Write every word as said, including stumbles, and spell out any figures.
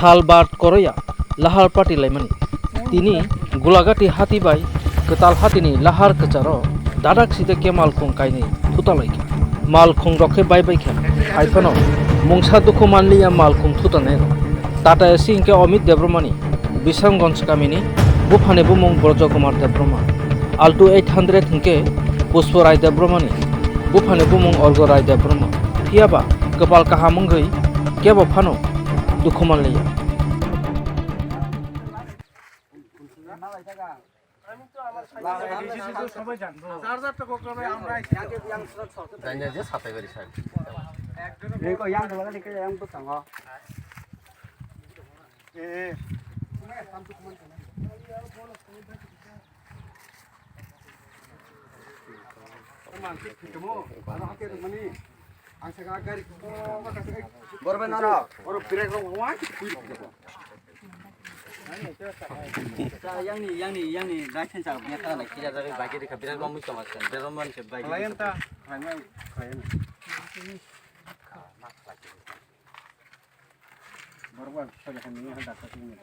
Thal bar koroya lahar party laimani. Tini Gulagati hati bai kwtal hatini lahar kwcharo dadak site khe malkhung kainwi thuta laikha. Malkhung rok khe bai bai kha. Haiphano mungsa dukhu manliya malkhung thutanai rok. Tata A C hinkhe Amit Debbarmani Bisramganj kamini, buphani bumung Brojo Kumar Debbarma. Alto eight hundred hinkhe Pushpa Rai Debbarmani, buphani bumung Orgo Rai Debbarma. Phiyaba kwpal kaham wngwi kebo phano dukhu manliya. Yang ni, yang ni, yang ni, rai sen sa, biya kala na kira jaga bagi de kabira ba mui sama sen, de roman se bagi. Layan ta, layan, layan. Borok ba soja khan ni, dakta sini.